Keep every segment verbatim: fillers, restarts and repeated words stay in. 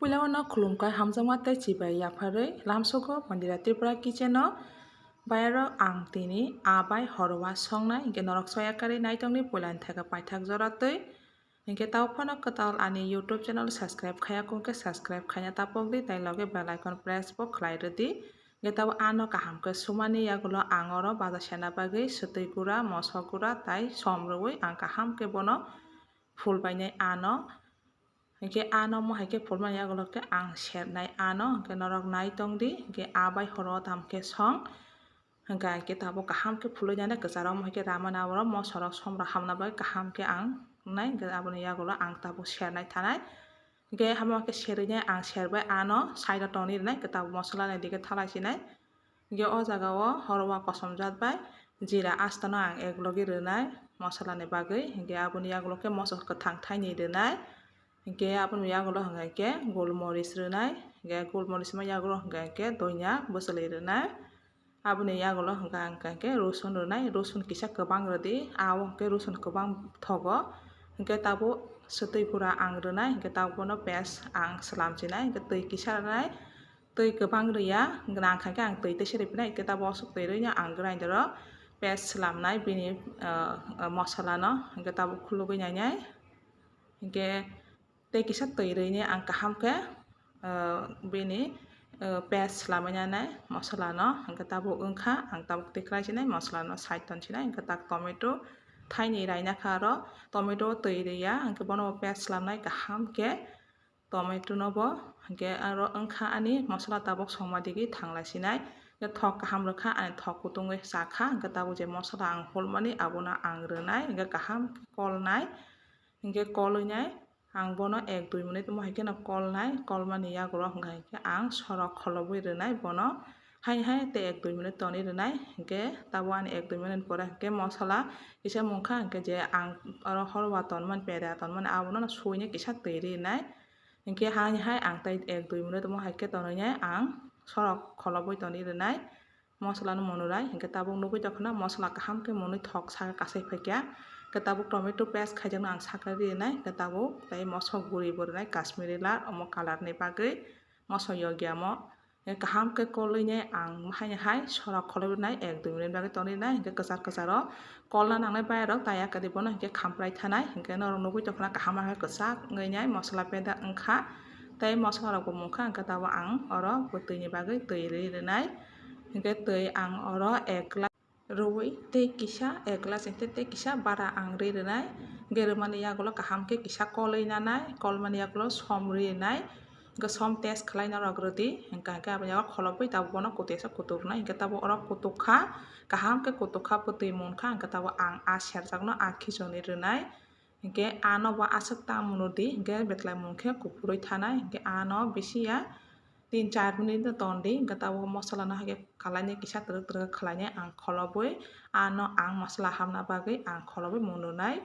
Puila o no khulumkha hamjakma tei chibai yapharwi lamsogo Mandira Tripura kitchen o. Bayarok ang tini a bai horowa songnai, hinkhe norok soya karwi naitongdi puilani theke paithak jora twi. Hinkhe tabo phano kwtal ani YouTube channel subscribe khaya kung khe subscribe khaina tapokdi tei loge bell icon press bo khlai rwdi. Hinkhe tabo ano kaham khe sumani yagulo ang oro baja sena bagwi swtwi gura, moso gura tei som rwui ang kaham khe bono phul bainai ano. Hinkhe ano mo hai khe phulmani yagulo khe ang sernai ano, hinkhe norok naitongdi, hinkhe a bai horo tam khe song. Hinkhe ang khe tabuk kaham khe phulwi nai kwcharo mo hai khe ramani aboro mosorok somrok hamna bagwi kaham khe ang nai, hinkhe aboni yagulo ang tabuk sernai thanai. Hinkhe hamo khe serwi nai ang serbai ano side o tongni rwnai, hinkhe tabuk mosola ni digi thalai sinai. Hinkhe o jaga o horowa kosom jat bai jira asta no ang ek logi rwnai mosola ni bagwi. Hinkhe aboni yagulo khe moso kwthang thaini rwnai. Hinkhe aboni yagulo hwnka khe gul moris rwnai. Hinkhe gul moris ma yagulo hwnka khe doinya bwchwlwi rwnai. Aboni yagulo hwnka hwnka khe rosun rwnai, rosun kisa kwbang rwdi, a o hwnkhe rosun kwbang thogo. Hinkhe tabuk swtwi gura ang rwnai, hinkhe tabuk bono paste ang swlam sinai, hinkhe twi kisa rwnai, twi kwbang rwya, nang kha khe ang twi teisa rwphinai, hinkhe tabuk aswk twi rwino ang grinder o paste swlamnai bini, ah, ah, mosola no, hinkhe tabuk khulugwi nainai, hinkhe tei kisa twi rwini ang kaham khe, ah, bini, ah, paste swlamwi nanai mosola no, hinkhe tabuk wngkha, ang tabuk twi khlai sinai mosola no side ton sinai, hinkhe tak tomato thaini raina kha aro tomato twi rwya, hinkhe bono paste swlamnai kaham khe. Tomato no bo hinkhe aro wngkha ani mosola tabuk songma digi thanglai sinai. Hinkhe thok kaham rwkha ani thok kutungwi chakha. Hinkhe tabuk je mosola ang holmani abono ang rwnai. Hinkhe kaham khe kolnai. Hinkhe kolwi nai ang bono ek dui minute omo hai kheno kolnai. Kolmani yagulo hwnka hinkhe ang sorok kholobwi rwnai bono. Haini hai tei ek dui minute tonwi rwnai. Hinkhe tabuk ani ek dui minute pore hinkhe mosola kisa mungkha hinkhe je ang oro horowa tonmani peda tonmani abono suinai kisa twi rinai. Hinkhe haini hai ang tei ek dui minute omo hai khe tonwi nai ang sorok kholobwi tonwi rwnai. Mosola no monwi rai hinkhe tabuk nugwi tongkha na mosola kaham khe monwi thok saka kasai phaikha. Hinkhe tabuk tomato paste khaijakno ang saknai rinai hinkhe tabuk tei mosok guri bo rwnai Kashmiri lal omo colour ni bagwi mosok yokya mo. Hinkhe kaham khe kolwi nai ang haini hai sorok kholobwi nai ek dui minute bagwi tonwi nai hinkhe kwchar kwcharo kolna nangnai bayarok taya kwrwi bono hinkhe khamprai thanai hinkhe norok nugwi tongkha na kaham khe kwchak wngwi nai mosola peda wngkha. Tei mosola rok bo mungkha hinkhe tabuk ang oro bwtwi ni bagwi twi rwi rwnai. Hinkhe twi ang oro ek glass rwi tei kisa ek glass hinkhe tei kisa bara ang rwi rwnai. Hinkhe rwmani yagulo kaham khe kisa kolwi nanai, kolmani yagulo som rwi rwnai. Hinkhe som test khlai norok rwdi, hinkhe hinkhe aboni yago kholobwi tabuk bono kutui asa kutuk rwnai. Hinkhe tabuk oro kutuk kha, kaham khe kutuk kha, bwtwi mungkha, hinkhe tabuk ang a serjakno a khichoni rwnai. Hinkhe ano bo aswk ta mwnwi di, hinkhe betlai mung khe kuphurwi thanai, hinkhe ano bisi ya tin char minute no ton di, hinkhe tabuk mosola no hai khe kalai ni kisa twrwk twrwk khlai ni ang kholobwi ano ang mosola hamna bagwi ang kholobwi mwnwi nai.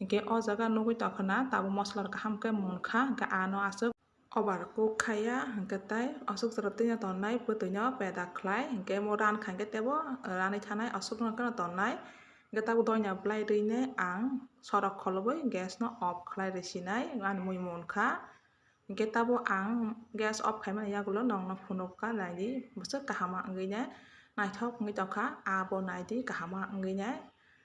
Hinkhe o jaga nugwi tongkha na tabuk mosola kaham khe mungkha, hinkhe ano aswk over cook khaiya, hinkhe tai aswk jora twi no tonnai bwtwi no peda khlai, hinkhe omo ran kha hinkhe teibo ranwi thanai aswk no kheno tonnai. Hinkhe tabuk doina bwlai rwi nai ang sorok kholobwi gas no off khlai rw sinai, ani mui mungkha. Hinkhe tabuk ang gas off khaimani yagulo nokno phunukha naidi, bwswk kaham wngwi nai, naithok wngwi tongkha, abo naidi kaham wngwi nai.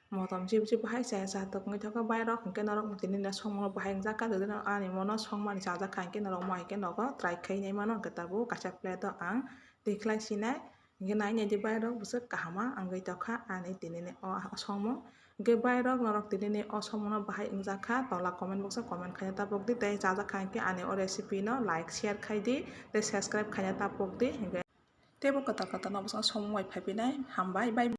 Motom jib jib bahai chaya chatok wngwi thangkha bairok, hinkhe norok tini no songmano bahai wngjak kha, tini no ani mono songmani chajak kha, hinkhe norok mohai khe nogo try khai nai mano, hinkhe tabuk kaisa plate o ang twi khlai sinai, hinkhe nai nai di bairok bwswk kaham wngwi tongkha ani tini ni o songmung. Hinkhe bairok norok tini ni o songmano bahai wngjak kha, tola comment box o comment khaina tapok di, tei chajak kha hinkhe ani o recipe no like share khai di, tei subscribe khaina tapok di, hinkhe. Teibo kwtal kwtal no bwskango somung bai phai phinai. Hambai, bye bye.